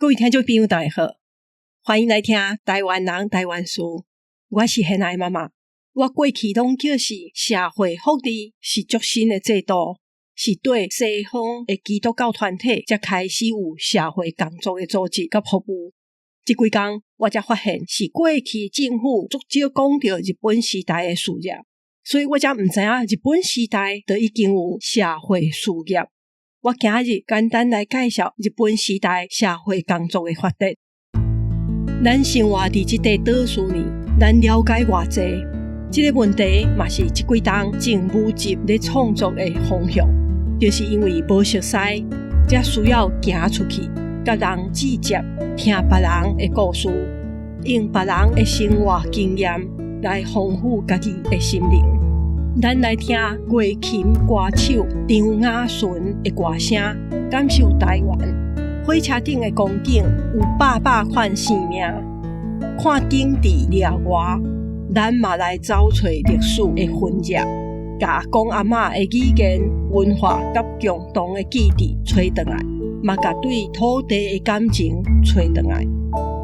各位聽眾朋友，大家好，歡迎來聽台灣人台灣事。我是現愛媽媽。我過去攏叫是社會福利是足新的制度，是對西方的基督教團體才開始有社會工作的組織佮服務。這幾工我才發現是過去政府足少講著日本時代的事業，所以我才毋知影日本時代就已經有社會事業。我今日簡單來介紹日本時代社會工作的發展。咱生活佇這塊島嶼呢，咱了解偌濟？這個問題嘛是這幾冬靜舞集咧創作的方向，就是因為無熟似，才需要行出去，佮人接觸，聽別人的故事，用別人的生活經驗來豐富家己的心靈。咱來聽月琴歌手張雅純的歌聲，感受台灣。火車頂的光景有百百款生命，看景致掠外，咱嘛來找揣歷史的痕跡，共阿公阿嬤的語言、文化佮共同的記憶揣轉來，嘛共對土地的感情揣轉來。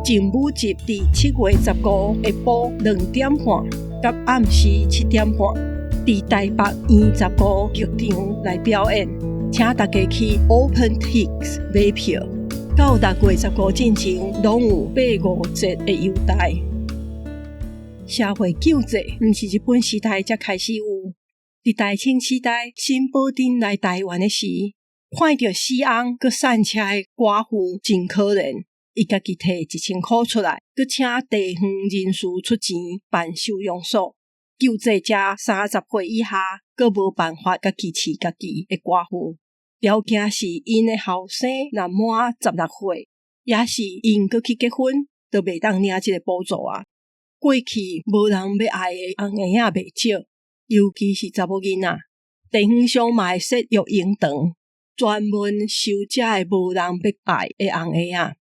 靜舞集佇7月15下晡2點半，佮暗時7點半，佇台北圓十五劇場來表演，請大家去 OpenTix 買票。到6月15進前，攏有8.5折的優待。社會救濟毋是日本時代才開始有，佇大清時代，沈葆楨來台灣的時，看著死翁閣散赤的寡婦真可憐，伊家己提1000箍出來，閣請地方人士出錢辦收容所，救濟這30歲以下閣無辦法家己飼家己的寡婦。條件是𪜶的後生若滿16歲，抑是𪜶閣去結婚，就袂當領這個補助啊。過去無人欲愛的紅嬰仔袂少，尤其是查某囡仔。地方上嘛會設育嬰堂，專門收這个無人欲愛的紅嬰仔。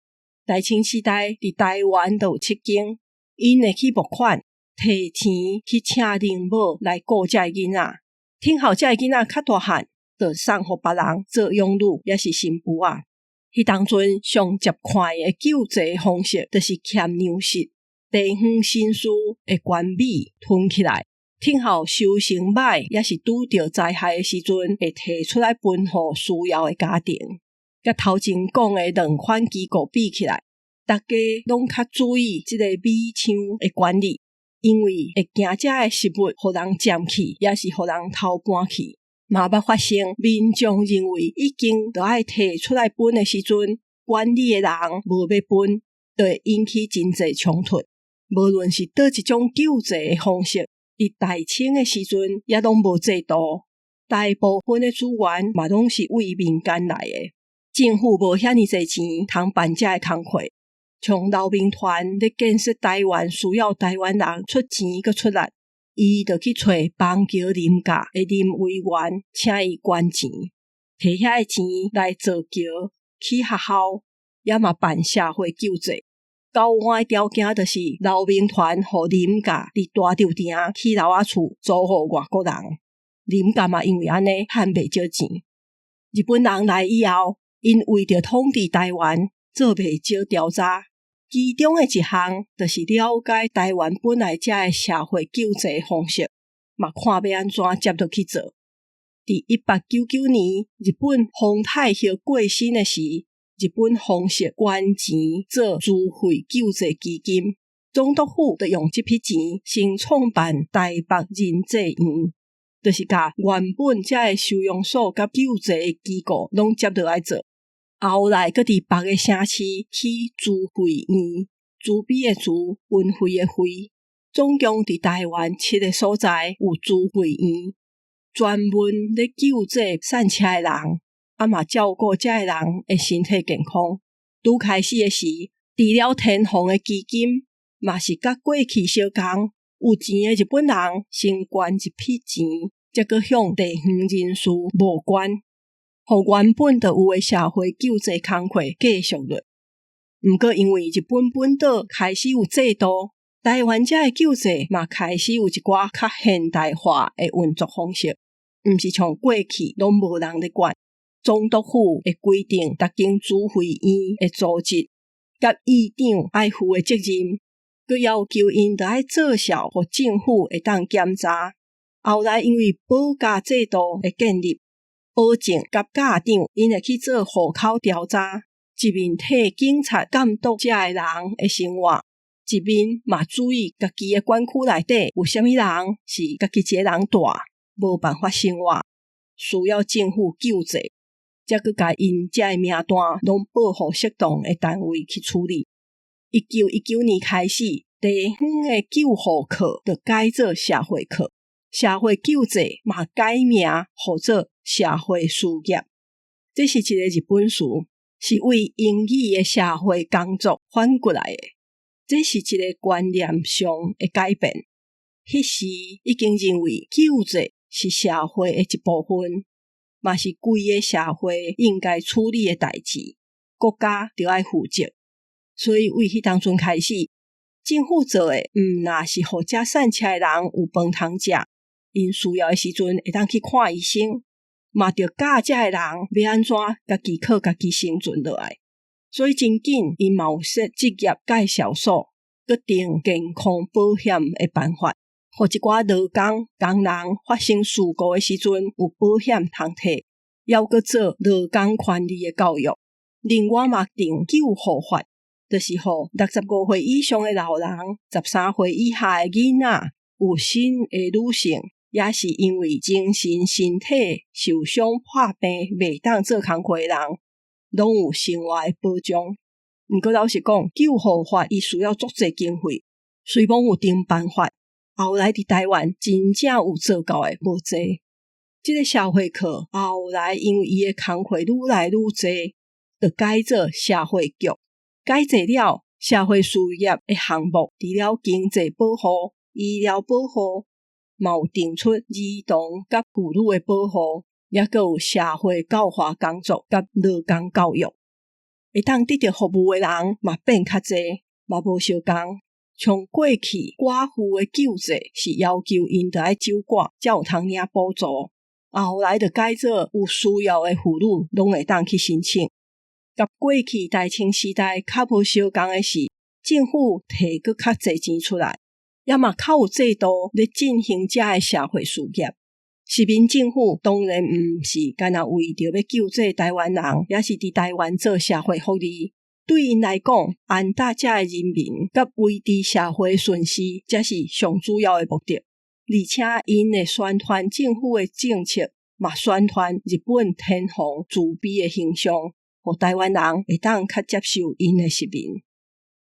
大清時代佇台灣就有七間，𪜶會去募款，提錢去請奶母來顧這个囡仔。等候這个囡仔較大漢，就送予別人做養女，抑是新婦仔。彼當陣上捷快的救濟方式，就是撿糧食。地方紳士會捐米囤起來，等候收成歹，抑是拄著災害的時陣，會提出來分予需要的家庭。佮頭前講的兩款機構比起來，大家攏較注意這個米倉的管理，因為會驚這个食物予人佔去，抑是予人偷搬去。嘛捌發生民眾認為已經著愛提出來分的時陣，管理的人無欲分，就會引起真濟衝突。無論是佗一種救濟的方式，佇大清的時陣也攏無制度，大部分的資源嘛攏是為民間來的，政府無遐爾濟錢通辦這个工課。像劉銘傳咧建設台灣，需要台灣人出錢閣出力，伊就去揣邦橋林家的林委員，請伊捐錢，提遐个錢來造橋、起學校，也嘛辦社會救濟。交換的條件就是劉銘傳予林家佇大稻埕起樓仔厝租予外國人，林家嘛因為按呢趁袂少錢。日本人來以後，𪜶為著統治台灣，做袂少調查，其中的一項就是了解台灣本來這个社會救濟方式，嘛看欲按怎接落去做。佇1899年，日本皇太后過身的時，日本皇室捐錢做慈惠救濟基金，總督府就用這筆錢先創辦台北仁濟院，就是共原本這个收容所佮救濟的機構攏接落來做。後來閣佇別个城市起慈惠院，慈悲的慈，恩惠的惠，總共佇台灣七个所在有慈惠院，專門咧救濟散赤的人。啊嘛照顧這个人的身體健康。拄開始的時，除了天皇的基金，嘛是佮過去相仝，有錢的日本人先捐一筆錢，才閣向地方人士募捐，予原本就有的社會救濟工課繼續落。毋過因為日本本島開始有制度，台灣這个救濟嘛開始有一寡較現代化的運作方式，毋是像過去攏無人咧管。總督府會規定，逐間慈惠院的組織佮議長愛負的責任，閣要求𪜶著愛做數，予政府會當檢查。後來因為保教制度的建立，保證佮家長𪜶會去做戶口調查，一面替警察監督遮的人的生活，一面嘛注意家己的管區內底有啥物人是家己一个人蹛，無辦法生活，需要政府救濟，才閣共𪜶遮的名單攏報予適當的單位去處理。1919年開始，地方的救護課就改做社會課，社會救濟嘛改名號做社會事業。這是一个日本詞，是為英語的社會工作翻過來的。這是一个觀念上的改變。彼時已經認為救濟是社會的一部分，嘛是規个社會應該處理的代誌，國家著愛負責。所以，為彼當陣開始，政府做的毋若是予遮散赤的人有飯通食，𪜶需要的時陣會當去看醫生，嘛著教遮的人欲按怎家己靠家己生存落來。所以真緊，𪜶嘛有設職業介紹所，閣定健康保險的辦法，予一寡勞工工人發生事故的時陣有保險通提，猶閣做勞工權利的教育。另外嘛定救護法，就是予65歲以上的老人、13歲以下的囡仔，有新的女性，抑是因為精神身體受傷破病袂當做工課的人，攏有生活的保障。毋過老實講，救護法伊需要足濟經費，雖罔有定辦法，後來佇台灣真正有做到的無濟。這个社會課後來因為伊的工課愈來愈濟，就改做社會局。改制了，社會事業的項目，除了經濟保護、醫療保護，嘛有定出兒童佮婦女的保護，抑閣有社會教化工作佮勞工教育。會當得著服務的人嘛變較濟，嘛無相仝。像過去寡婦的救濟是要求𪜶著愛守寡，才有通領補助。後來就改做有需要的婦女攏會當去申請。佮過去大清時代較無相仝的是，政府提閣較濟錢出來，也嘛較有制度咧進行遮的社會事業。殖民政府當然毋是干焦為著欲救濟台灣人，抑是佇台灣做社會福利。對𪜶來講，安達遮的人民佮維持社會順序，才是上主要的目的。而且，𪜶會宣傳政府的政策，嘛宣傳日本天皇慈悲的形象，予台灣人會當較接受𪜶的殖民。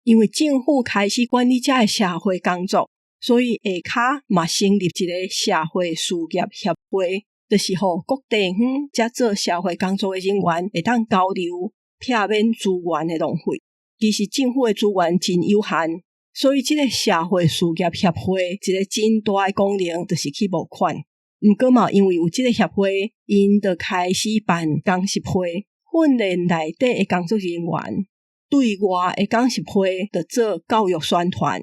因為政府開始管理遮的社會工作，所以下跤嘛成立一个社會事業協會，就是予各地方遮做社會工作的人員會當交流，避免資源的浪費。其實政府的資源真有限，所以這个社會事業協會一个真大的功能，就是去募款。毋過嘛，因為有這个協會，𪜶就開始辦講習會，訓練內底的工作人員，對外的講習會就做教育宣傳，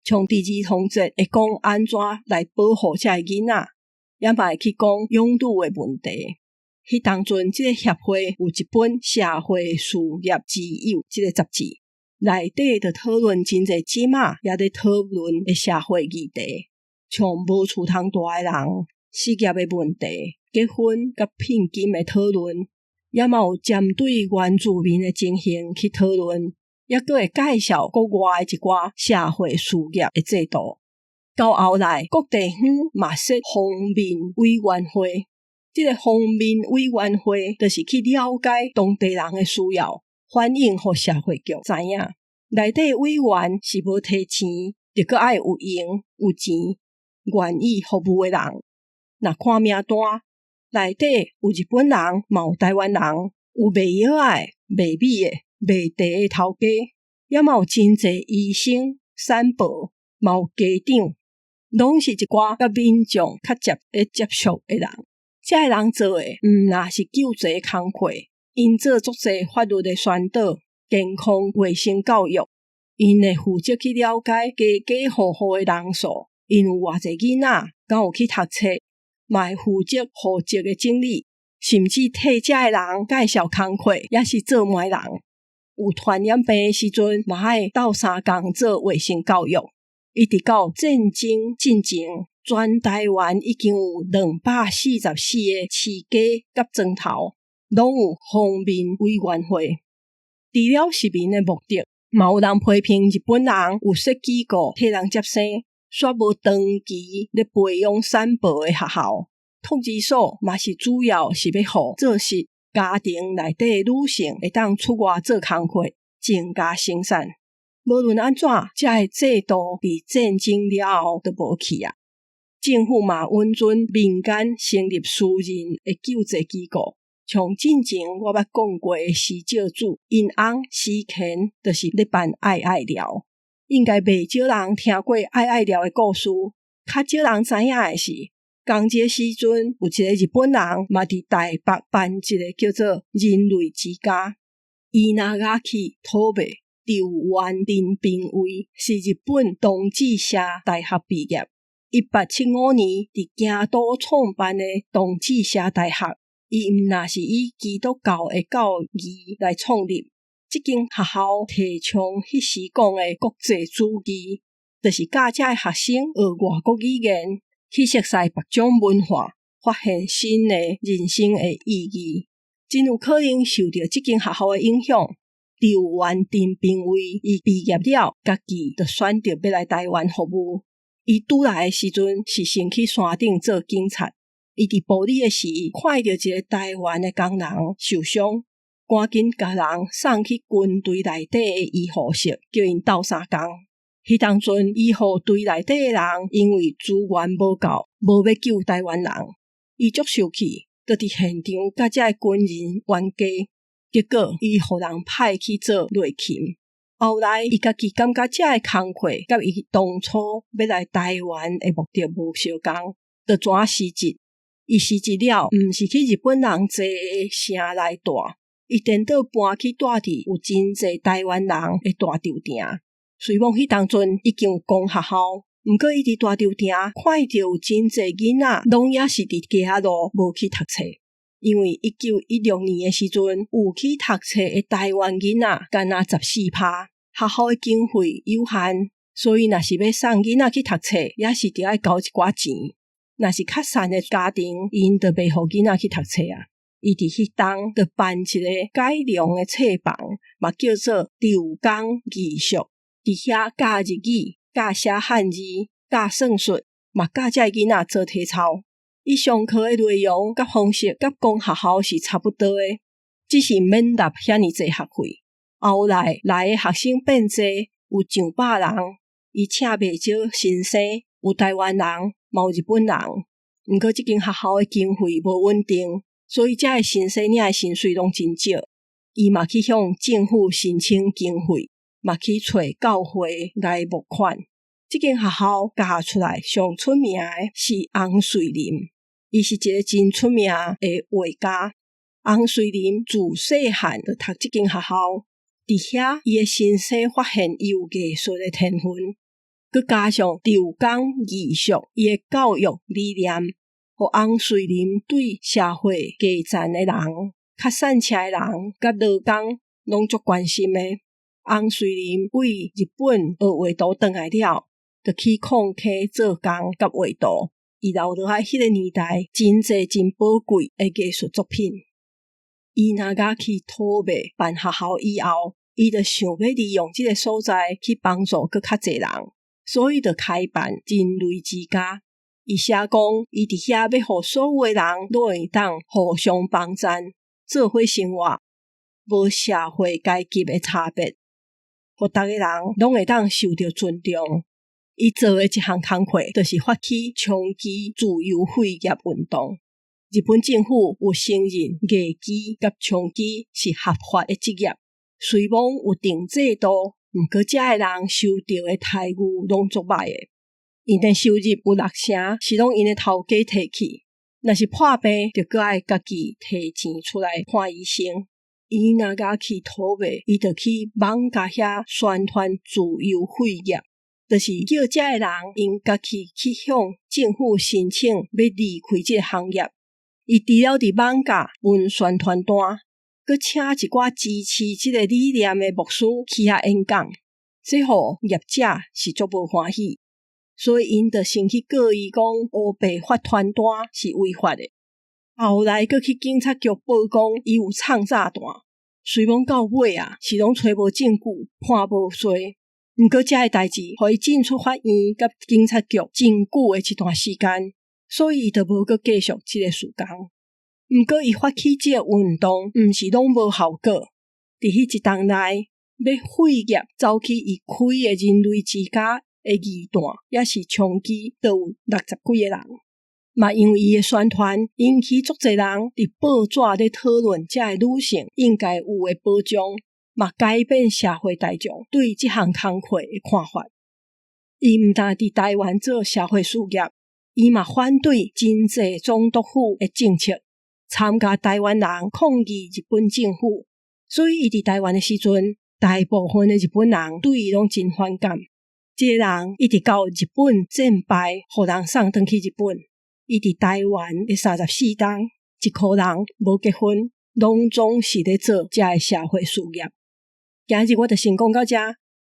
像佇兒童節會講按怎來保護遮的囡仔，也嘛會去講養女的問題。彼當陣，這个協會有一本《社會事業之友》這个雜誌，內底就討論真濟這馬也咧討論的社會議題，像無厝通蹛的人、失業的問題、結婚佮聘金的討論，也嘛有針對原住民的情形去討論，抑閣會介紹國外的一寡社會事業的制度。到後來，各地方嘛設訪民委員會。這个訪民委員會就是去了解當地人的需要，反映予社會局知影。內底委員是無提錢，著閣愛有閒有錢，願意服務的人。若看名單，內底有日本人，嘛有台灣人，有賣藥仔的、賣米的、賣茶的頭家，也嘛有真濟醫生、產婆，嘛有家長，攏是一寡佮民眾較接會接觸的人。遮的人做的毋若是救濟工課，𪜶做足濟法律的宣導、健康衛生教育，𪜶會負責去了解家家戶戶的人數，𪜶有偌濟囡仔，敢有去讀冊，嘛會負責戶籍的整理，甚至替遮的人介紹工課，抑是做媒人。有傳染病的時陣，嘛愛鬥相共做衛生教育。一直到戰爭進前，全台灣已經有244個市街佮莊頭，攏有防眠委員會。除了殖民的目的，嘛有人批評日本人有設機構替人接生，煞無長期咧培養產婆的學校。托兒所嘛是主要是欲予做實家庭內底女性會當出外做工課，增加生產。無論按怎，這个制度佇戰爭了後就無去啊。政府嘛允准民間成立私人的救濟機構，像進前我捌講過的施照主，𪜶翁施乾就是咧辦愛愛寮。應該袂少人聽過愛愛寮的故事，較少人知影的是，仝一个時陣有一个日本人嘛佇台北辦一个叫做人類之家。稲垣土馬稻原林平衛是日本同志社大學畢業，1875年佇京都創辦的同志社大學，伊毋若是以基督教的教義來創立。這間學校提倡彼時講的國際主義，就是教這个學生學外國語言，去熟悉別種文化，發現新的人生的意義。真有可能受著這間學校的影響，稻原林平衛伊畢業了，家己就選擇欲來台灣服務。伊拄來的時陣是先去山頂做警察。伊佇埔里的時，看著一个台灣的工人受傷，趕緊共人送去軍隊內底的醫護室，叫𪜶鬥相共。彼當陣醫護隊內底的人因為資源無夠，無欲救台灣人，伊足受氣，就佇現場佮這个軍人冤家，結果伊予人派去做內勤。後來伊家己感覺這个工課佮伊當初欲來台灣的目的無相仝，就轉辭職。伊辭職了，毋是去日本人濟的城來蹛，伊顛倒搬去蹛佇有真濟台灣人的大稻埕。雖罔彼當陣已經有公學校，毋過伊佇大稻埕看著有真濟囡仔攏猶是佇街仔路無去讀冊，因為1916年的時陣有去讀冊的台灣囡仔干焦14%，學校的經費有限，所以若是欲送囡仔去讀冊，也是著愛交一寡錢。若是較散的家庭，𪜶就袂予囡仔去讀冊啊。伊佇彼當就辦一个改良的冊房，嘛叫做稻江義塾。佇遐教日語、教寫漢字、教算術，嘛教這个囡仔做體操。伊上課的內容佮方式，佮公學校是差不多的，只是免納遐爾濟學費。後來來的學生變濟，有上百人。伊請袂少新生，有台灣人，嘛有日本人。毋過這間學校的經費無穩定，所以這个新生領的薪水攏真少。伊嘛去向政府申請經費，嘛去揣教會來募款。這間學校教出來上出名的是翁瑞林，伊是一个真出名的畫家。翁瑞林自細漢就讀這間學校，佇遐伊的先生發現伊有藝術的天分，閣加上稻江義塾伊的教育理念，予翁瑞林對社會低層的人、較散赤的人、佮勞工攏足關心的。翁瑞林對日本學畫圖轉來了，就去礦坑做工佮畫圖，伊留落來彼个年代真濟真寶貴的藝術作品。稲垣土馬辦學校以後，伊就想欲利用這个所在去幫助閣較濟人，所以就開辦人類之家。伊寫講，伊佇遐欲予所有的人攏會當互相幫贊，做伙生活，無社會階級的差別，予逐个人攏會當受著尊重。伊做的一項工課，就是發起長期自由廢業運動。日本政府有承認藝妓佮娼妓是合法的職業，雖罔有定制度，毋過這个人受著的待遇攏足䆀的。𪜶的收入有六成是攏𪜶的頭家提去，若是破病，就閣愛家己提錢出來看醫生。稲垣土馬，伊就去艋舺遐宣傳自由廢業，就是叫這个人𪜶家己去向政府申請欲離開這个行業。伊除了佇艋舺分宣傳單，閣請一寡支持這个理念的牧師去遐演講，這予業者是足無歡喜，所以𪜶就先去告伊講烏白發傳單是違法的。後來閣去警察局報講伊有藏炸彈，雖罔到尾啊是攏揣無證據，判無罪。毋過這个代誌，予伊進出法院佮警察局真久的一段時間，所以伊就無閣繼續這个事工。毋過伊發起這个運動，毋是攏無效果。佇彼一冬內，欲廢業走去伊開的人類之家的二段，抑是衝擊，都有六十幾个人。嘛因為伊的宣傳，引起足濟人佇報紙咧討論這个女性應該有的保障，嘛改變社會大眾對這項工課的看法。伊毋但佇台灣做社會事業，伊嘛反對真濟總督府的政策，參加台灣人抗議日本政府。所以伊佇台灣的時陣，大部分的日本人對伊攏真反感。這个人一直到日本戰敗，予人送轉去日本。伊佇台灣的34冬，一箍人無結婚，攏總是咧做這个社會事業。今日我就先講到遮。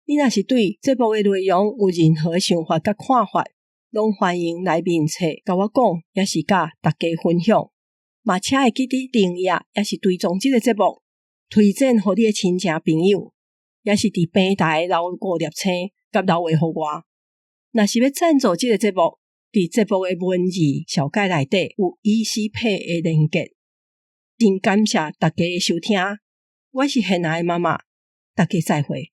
你若是對節目的內容有任何想法佮看法，攏歡迎來面冊共我講，抑是佮大家分享。嘛，請會記得訂閱，抑是追蹤這个節目，推薦予你的親情朋友，抑是佇平台留五粒星佮留話予我。若是欲贊助這个節目，佇節目的文字紹介內底有 ECPay 的連結。真感謝大家的收聽，我是現愛的媽媽，大家再會。